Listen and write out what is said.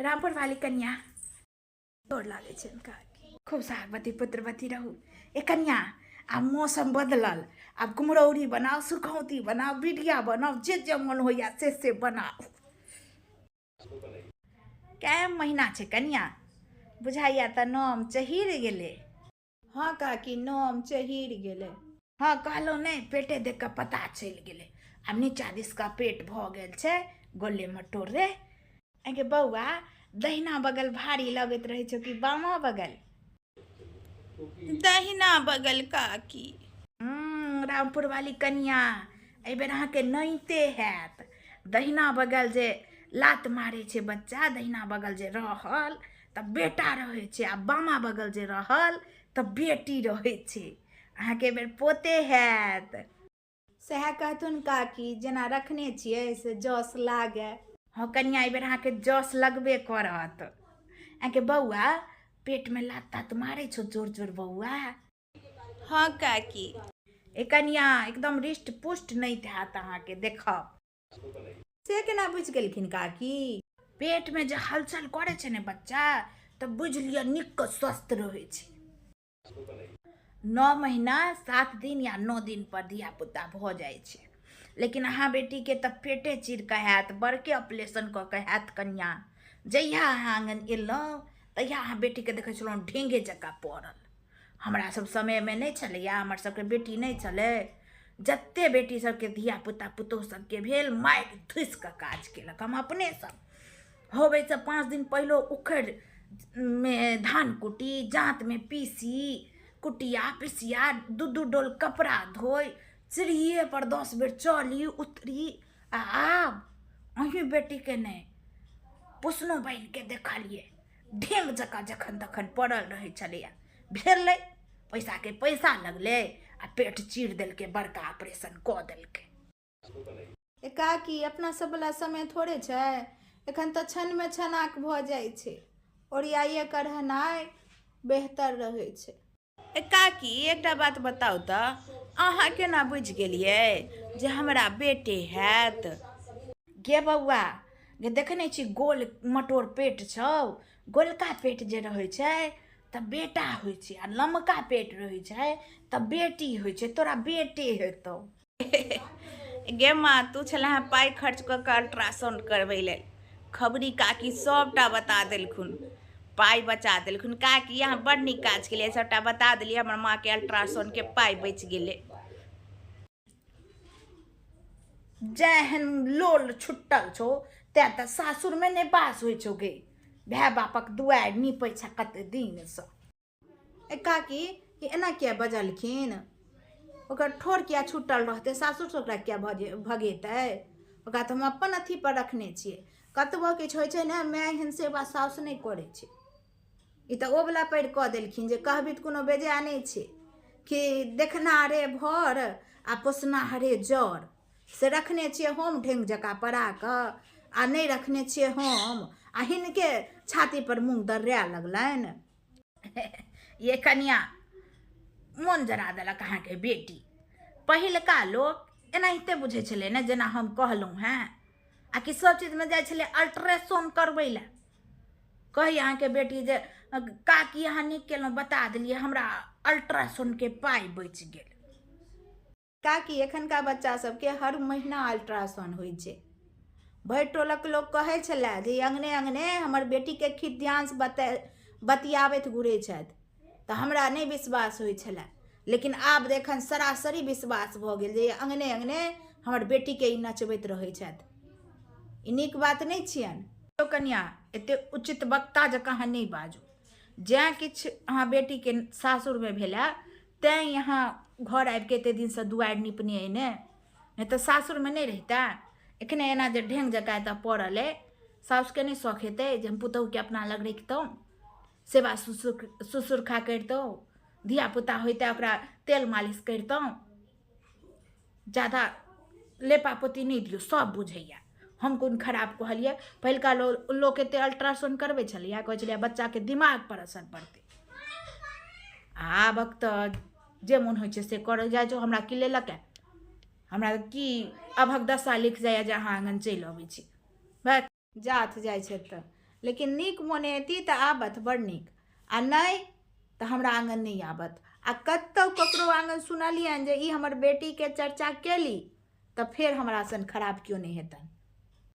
रामपुर वाली कन्या गोर लागै छै हुनका। खूब सोहागवती पुत्रवती रहू। ए कन्या, आब मौसम बदलल, आब कुम्हरौरी बनाउ, सुखौती बनाउ, बिरिया बनाउ, जे जे मोन होइए से से बनाउ। कए महीना छै कन्या? बुझाइया तऽ नम चहिर गेलै। हँ काकी, नम चहिर गेलै। हँ, कहलहुँ नहि, पेटे देख कऽ पता चलि गेलै। आब नीचा दिसका पेट भऽ गेल छै गोले मटोर रे। आँय बौआ, दहिना बगल भारी लगैत रहै छौ कि बामा बगल? दहिना बगल काकी। रामपुर वाली कनिया, एहिबेर अहाँके नैते हैत। दहिना बगल जे लात मारै छै बच्चा, दहिना बगल जे रहल तऽ बेटा रहै छै, आ बामा बगल जे रहल तऽ बेटी रहै छै। अहाँके एहिबेर पोते हैत। सएह कहथुन काकी, जेना रखने छियै से जस लागए। हँ कनिया, एहिबेर अहाँके जस लगबे करत। अहाँके बौआ पेटमे लात तात मारै छौ जोर जोर बौआ? हँ काकी। ए कनिया, एकदम रिष्ट पुष्ट नहि हैत अहाँके, देखब। से केना बुझि गेलखिन काकी? पेटमे जे हलचल करै छै ने बच्चा, तऽ बुझि लिअ नीक स्वस्थ रहै छै। 9 महीना 7 दिन या 9 दिन पर धियापुता भऽ जाइ छै, लेकिन अहाँ बेटीके तऽ पेटे चीर कऽ हैत, बड़के ऑपरेशन कऽ कऽ हैत। कनिया, जहिया अहाँ आङ्गन एलहुँ तहिया अहाँ बेटीके देखै छलहुँ ढेंगे जकाँ पड़ल। हमरा सब समयमे नहि छलैए, हमर सबके बेटी नहि छलै। जते बेटी सबके धियापुता पुतोहु सबके भेल, मारि धुसि कऽ काज केलक। हम अपने सब होबैसँ 5 दिन पहिलो उखड़िमे धान कुटी, जाँतमे पीसी, कुटिया पिसिया, 2-2 डोल कपड़ा धोइ, सीढ़िएपर 10 बेर चली उतरी। आ आब अहीं बेटीके नहि, पोसनो बहिनके देखलियै ढेंग जकाँ जखन तखन पड़ल रहै छलैए। भेलै पैसाके पैसा लगलै आ पेट चीर देलकै, बड़का ऑपरेशन कऽ देलकै। ए काकी, अपना सबवला समय थोड़े छै, एखन तऽ क्षणमे छनाक भऽ जाइ छै। ओरियाइए कऽ रहनाइ बेहतर रहै छै। ए काकी, एकटा बात बताउ तऽ, अहाँ केना बुझि गेलियै जे हमरा बेटे हैत? गे बौआ गे, देखने छी गोल मटोर पेट छौ? गोलका पेट जे रहै छै तऽ बेटा होइ छै, आ लमका पेट रहै छै तऽ बेटी होइ छै। तोरा बेटे हेतौ। गे माँ, तू छलह हेँ पाइ खर्च कऽ कऽ अल्ट्रासाउंड करबै लेल। खबरी काकी सभटा बता देलखुन, पाइ बचा देलखुन। काकी, अहाँ बड़ नीक काज केलियै, सभटा बता देलियै। हमर माँके अल्ट्रासाउंडके पाइ बचि गेलै। जेहन लोल छुट्टल छौ तैँ तऽ सासुरमे नहि बास होइ छौ गे। भाय बापक दुआरि नीपै छै कते दिनसँ। ए काकी, ई एना किया बजलखिन? ओकर ठोर किया छूटल रहतै? सासुरसँ ओकरा किया भगेतै? ओकरा तऽ हम अपन अथीपर रखने छियै। कतबो किछु होइ छै ने, माय एहन सेवा साउस नहि करै छै। ई तऽ ओ वला पढ़ि कऽ देलखिन जे कहबी तऽ कोनो बेजाय नहि छै कि देखनाहारे भर आ पोसनाहारे जड़। से रखने छियै हम ढेंग जकाँ पड़ा कऽ आ नहि रखने छियै हम, आ हिनके छातीपर मूँग दर्राए लगलनि। ये कनिया, मोन जरा देलक अहाँके बेटी। पहिलका लोक एनाहिते बुझै छलै ने, जेना हम कहलहुँ हेँ, आ कि सब चीजमे जाइ छलै अल्ट्रासाउंड करबै लए। कही अहाँके बेटी जे काकी, अहाँ नीक केलहुँ बता देलियै, हमरा अल्ट्रासाउंडके पाइ बचि गेल। काकी, एखनका बच्चा सबके हर महीना अल्ट्रासाउंड होइ छै। भरि टोलक लोक कहै छलै जे अङ्गने अङ्गने हमर बेटीके खिद्यांश बतियाबैत घुरै छथि, तऽ हमरा नहि विश्वास होइ छलै, लेकिन आब एखन सरासरी विश्वास भऽ गेल जे अङ्गने अङ्गने हमर बेटीके ई नचबैत रहै छथि। ई नीक बात नहि छियनि। यौ कनिया, एते उचित वक्ता जकाँ अहाँ नहि बाजू। जैँ किछु अहाँ बेटीके सासुरमे भेलए तैँ यहाँ घर आबिके एते दिनसँ दुआरि निपने अइ ने, नहि तऽ सासुरमे नहि रहितै। एखने एना जे ढेंग जकाँ एतऽ पड़ल अइ, साउसके नहि शौख हेतै जे हम पुतहुके अपना लग रखितहुँ, सेवा सुसुरखा करितहुँ, धियापुता होइतै ओकरा तेल मालिश करितहुँ? जादा लेपा पोती नहि दियौ, सब बुझैया हम कोन खराब कहलियै। पहिलका लोक एते अल्ट्रासाउंड करबै छलैया, कहै छलैया बच्चाके दिमाग पर असर पड़तै। आबक तऽ जे मोन होइ छै से करै जाइ छौ। हमरा की लेलक, हमरा की अभग दशा लिख जाइए जे अहाँ आङ्गन चलि अबै छी। जात जाइ छथि तऽ लेकिन नीक मोने अयती तऽ आबत बड़ नीक, आ नहि तऽ हमरा आङन नहि आबत। आ कतहु ककरो आङन सुनलियनि जे ई हमर बेटीके चर्चा केली तऽ फेर हमरा सन खराब केओ नहि हेतनि।